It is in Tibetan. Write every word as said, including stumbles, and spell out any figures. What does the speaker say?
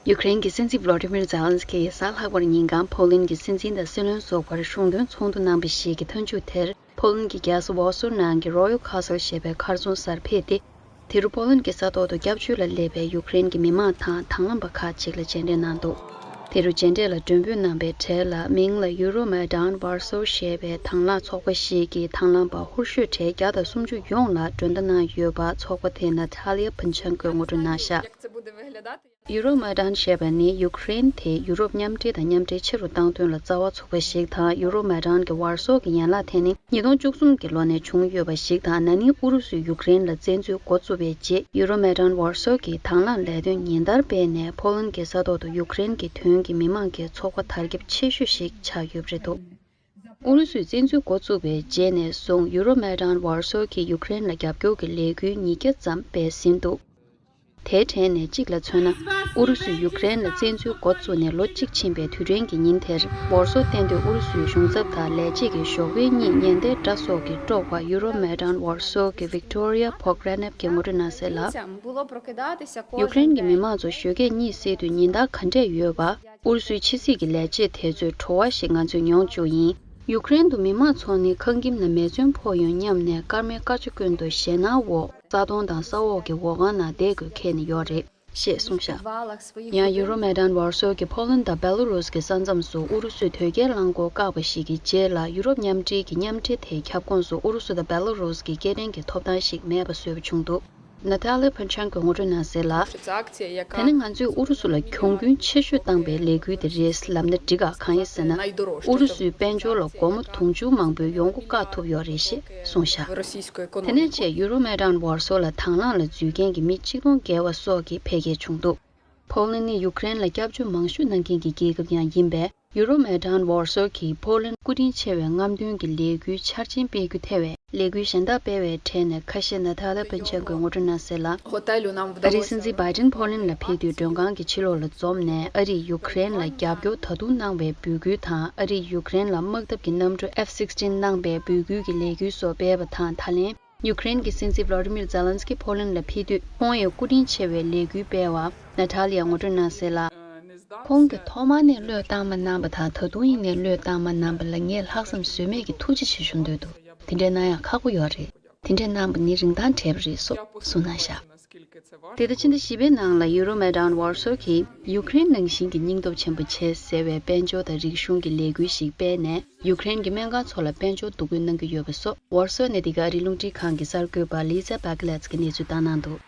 ཡུ་ཀེ་རེན་གྱི་སྲིད་འཛིན་ཝ་ལ་ཏི་མིར་ཛེ་ལན་སི་ཀི་གཟའ་ལྷག་པར་ཉིན་གང་ཕོ་ལན་གྱི་སྲིད་འཛིན་དང་སྲིད་བློན་སོགས་བར་གཞུང་དོན་ཚོགས་འདུ་གནང་བ་ཞིག་གི་མཐའ་མཇུག་དེར། ཕོ་ལན་གྱི་རྒྱལ་ས་ཝར་སོ་ནང་གི་རོ་ཡལ་ཁ་སལ་ཞེས་པའི་མཁར་རྫོང་སར་ཕེབས་ཏེ། དེ་རུ་ཕོ་ལན་གྱི་ས་ཐོག་ཏུ་སྐྱབས་བཅོལ་ལ་སླེབས་པའི་ཡུ་ཀེ་རེན་གྱི་མི་མང་དང་དང་བླངས་པ་ཁག་ཅིག་ལ་མཇལ་འཕྲད་གནང་འདུག་དེ་རུ་མཇལ་འཕྲད་ལ་མགྲོན་འབོད་གནང་བའི་གྲས་ལ། མིང་ལ་ཡུ་རོ་མེ་ཌན་ཝར་སོ་ཞེས་པའི་དང་བླངས་ཚོགས་པ་ཞིག་གི་དང་བླངས་པ་ཧུར་ཤོས་གྲས་བརྒྱ་དང་སུམ་ཅུ་ཡོངས་ལ་མགྲོན་བརྡ་གནང་ཡོད་པ་ཚོགས་པ་དེའི་ན་ཐ་ལི་ཡ་ཕིན་ཆན་གོས་ངོ་སྤྲོད་གནང་བཞག་ཡུ་རོ་མེ་ཌན་ཞེས་པ་ནི་ཡུ་ཀེ་རེན་དེ་ཡུ་རོབ་མཉམ་འབྲེལ་དང་མཉམ་འབྲེལ་ཆེ་རུ་གཏང་དོན་ལ་རྩ་བ་ཚུགས་པ་ཞིག་དང་། ཡུ་རོ་མེ་ཌན་གྱི་ཝར་སོ་གི་ཡན་ལག་དེ་ནི་ཉིས་སྟོང་བཅུ་གསུམ་གྱི་ལོ་ནས་བྱུང་ཡོད་པ་ཞིག་དང་། ན་ནིང་ཨུ་རུ་སུས་ཡུ་ཀེ་རེན་ལ་བཙན་འཛུལ་འགོ་བཙུགས་པའི་རྗེས། ཡུ་རོ་མེ་ཌན་ཝར་སོ་གི་དང་བླངས་ལས་དོན་ཉིན་ལྟར་སྤེལ་ནས། ཕོ་ལན་གྱི་ས་ཐོག་ཏུ་ཡུ་ཀེ་རེན་གྱི་དོན་གྱི་མི་མང་གི་ཚོགས་པ་དར་ཁྱབ་ཆེ་ཤོས་ཤིག་ཆགས་ཡོད་པ་རེད་འདུག་ཨུ་རུ་སུས་བཙན་འཛུལ་འགོ་བཙུགས་པའི་རྗེས་ནས་བཟུང་། ཡུ་རོ་མེ་ཌན་ཝར་སོ་གིས་ཡུ་ཀེ་རེན་ལ་རྒྱབ་སྐྱོར་གྱི་ལས་འགུལ་ཉིས་བརྒྱ་ཙམ་སྤེལ་ཟིན་འདུག་དེའི་གྲས་ནས་གཅིག་ལ་མཚོན་ན། ཨུ་རུ་སུས་ཡུ་ཀེ་རེན་ལ་བཙན་འཛུལ་འགོ་བཙུགས་ནས་ལོ་གཅིག་ཕྱིན་པའི་དུས་དྲན་གྱི་ཉིན་དེར། ཝར་སོ་གཏན་སྡོད་ཨུ་རུ་སུའི་གཞུང་ཚབ་དང་ལས་བྱེད་ཀྱི་ཞོགས་པའི་གཉིད་ཉལ་བསྡད་སྒྲ་སོགས་ཀྱིས་དཀྲོགས་པར། ཡུ་རོ་མེ་ཌན་ཝར་སོ་གི་Victoria Pogranec གིས་ངོ་སྤྲོད་གནང་གསལ་ལ། ཡུ་ཀེ་རེན་གྱི་མི་མང་ཚོ་ཞོགས་ཀས་གཉིད་སད་དུས་ཉིན་ལྟར་ག་འདྲས་ཡོད་པ། ཨུ་རུ་སུའི་ཕྱི་སྲིད་ཀྱི་ལས་བྱེད་དེ་ཚོས་བྲོ་བ་ཞིག་ང་ཚོས་མྱོང་བཅུག་ཡིན། ཡུ་ཀེ་རེན་དུ་མི་མང་ཚོ་ནི་ཁང་ཁྱིམ་ནང་མེ་མཚོན་ཕོག་ཡོང་སྙམ་ནས་སྐར་མའི་སྐར་ཆ་ཀུན་ཏུ་ཞེད་སྣང་འོག་ས་དོང་དང་ས་འོག་གི་འོག་ཁང་ནང་བསྡད་དགོས་ཁེལ་ནས་ཡོད་རེད། ཞེས་གསུངས་བཞག་ཡང་ཡུ་རོ་མེ་ཌན་ཝར་སོ་གི་ཕོ་ལན་དང་བེ་ལ་རུས་ཀྱི་ས་མཚམས་སུ་ཨུ་རུ་སུས་དོས་སྐྱེལ་རླངས་འཁོར་བཀག་པ་ཞིག་གི་རྗེས་ལ། ཡུ་རོབ་མཉམ་འབྲེལ་གྱི་མཉམ་འབྲེལ་དེའི་ཁྱབ་ཁོངས་སུ་ཨུ་རུ་སུ་དང་བེ་ལ་རུས་ཀྱི་སྐྱེལ་འདྲེན་གྱི་ཐོབ་ཐང་ཞིག་མེད་པ་བཟོས་པ་བྱུང་འདུག་ན་ཐ་ལི་ཕན་ཆང་གིས་ངོ་སྤྲོད་གནང་གསལ་ལ། དེ་ནི་ང་ཚོས་ཨུ་རུ་སུ་ལ་གྱོང་གུན་ཆེ་ཤོས་བཏང་པའི་ལས་འགུལ་དེ་རེད་ལབ་ན་འགྲིག་ག་གང་ཡིན་ཟེར་ན། ཨུ་རུ་སུའི་དཔལ་འབྱོར་ལ་སྒོར་མོ་དུང་ཕྱུར་མང་པོའི་ཡོང་སྒོ་བཀག་ཐུབ་ཡོད་རེད་ཞེས་གསུངས་བཞག་དེ་ནས་བྱས་ཡུ་རོ་མེ་ཌན་ཝར་སོ་ལ་དང་བླངས་ལ་འཛུལ་མཁན་གྱི་མི་ཆིག་སྟོང་བརྒལ་བ་སོགས་ཀྱི་འཕེལ་རྒྱས་བྱུང་འདུག་ཕོ་ལན་ནི་ཡུ་ཀེ་རེན་ལ་སྐྱབས་བཅོལ་མང་ཤོས་གནང་མཁན་གྱི་རྒྱལ་ཁབ་ཡང་ཡིན་པས། ཡུ་རོ་མེ་ཌན་ཝར་སོ་གིས་ཕོ་ལན་སྐུ་དྲིན་ཆེ་བའི་རྔམ་སྟོན་གྱི་ལས་འགུལ་འཆར་ཅན་སྤེལ་རྒྱུ་ཐེ་བའི་ལས་འགུལ་གཞན་དག་སྤེལ་བའི་གྲས་ནས་ཁ་ཤས་ན་ཐ་ལི་ཕན་ཆན་གྱིས་ངོ་སྤྲོད་གནང་གསལ་ལ། ཨ་རིའི་སྲིད་འཛིན་བྷའི་ཌེན་ཕོ་ལན་ལ་ཕེབས་དུས་མགྲོན་ཁང་གི་ཕྱི་ལོགས་ལ་འཛོམས་ནས། ཨ་རིས་ཡུ་ཀེ་རེན་ལ་རྒྱབ་སྐྱོར་ད་དུང་གནང་བའི་འབོད་སྐུལ་དང་། ཨ་རིས་ཡུ་ཀེ་རེན་ལ་དམག་འཐབ་ཀྱི་གནམ་གྲུ་F sixteen གནང་བའི་འབོད་སྐུལ་གྱི་ལས་འགུལ་སོགས་སྤེལ་བ་དང་། ད་ལན། ཡུ་ཀེ་རེན་གྱི་སྲིད་འཛིན་ཝ་ལ་ཏི་མིར་ཛེ་ལན་སི་ཀི་ཕོ་ལན་ལ་ཕེབས་དུས་ཁོང་ཡང་སྐུ་དྲིན་ཆེ་བའི་ལས་འགུལ་སྤེལ་བ་ན་ཐ་ལི་ཡ་ངོ་སྤྲོད་གནང་གསལ་ལ། ཁོང་གིས་ཐོག་མར་ནས་བློས་བཏང་མ་གནང་བ་དང་། ད་དུང་ཡིན་ནའི་བློས་བཏང་མ་གནང་བ་ལ་ངས་ལྷག་བསམ་ཟོལ་མེད་ཀྱི་ཐུགས་རྗེ་ཆེ་ཞུ་འདོད་འདུག་དེ་འདྲ་གནང་ཡག་ཁག་པོ་ཡོད་རེད། དེ་འདྲ་གནང་བ་ནི་རིན་ཐང་བྲལ་བ་རེད་སོགས་གསུངས་གནང་བཞག་དེ་ལྟར་ཕྱི་ཟླ་བཞི་པའི་ནང་ལ་ཡུ་རོ་མེ་ཌན་ཝར་སོ་གིས་ཡུ་ཀེ་རེན་ནང་བཞིན་གྱི་སྙིང་སྟོབས་ཆེན་པོ་བྱེད་ཟེར་བའི་དཔལ་འབྱོར་དང་རིག་གཞུང་གི་ལས་འགུལ་ཞིག་སྤེལ་ནས། ཡུ་ཀེ་རེན་གྱི་སྨན་ཁང་ཚོ་ལ་དཔལ་འབྱོར་བསྡུ་སྐོན་གནང་གི་ཡོད་པ་སོགས། ཝར་སོ་ནས་འདི་ག་ཨ་རིའི་རླུང་འཕྲིན་ཁང་གི་གསར་འགོད་པ་ལི་ཛ་བྷ་ཀི་ལེ་ཚི་གིས་གནས་ཚུལ་བཏང་གནང་འདུག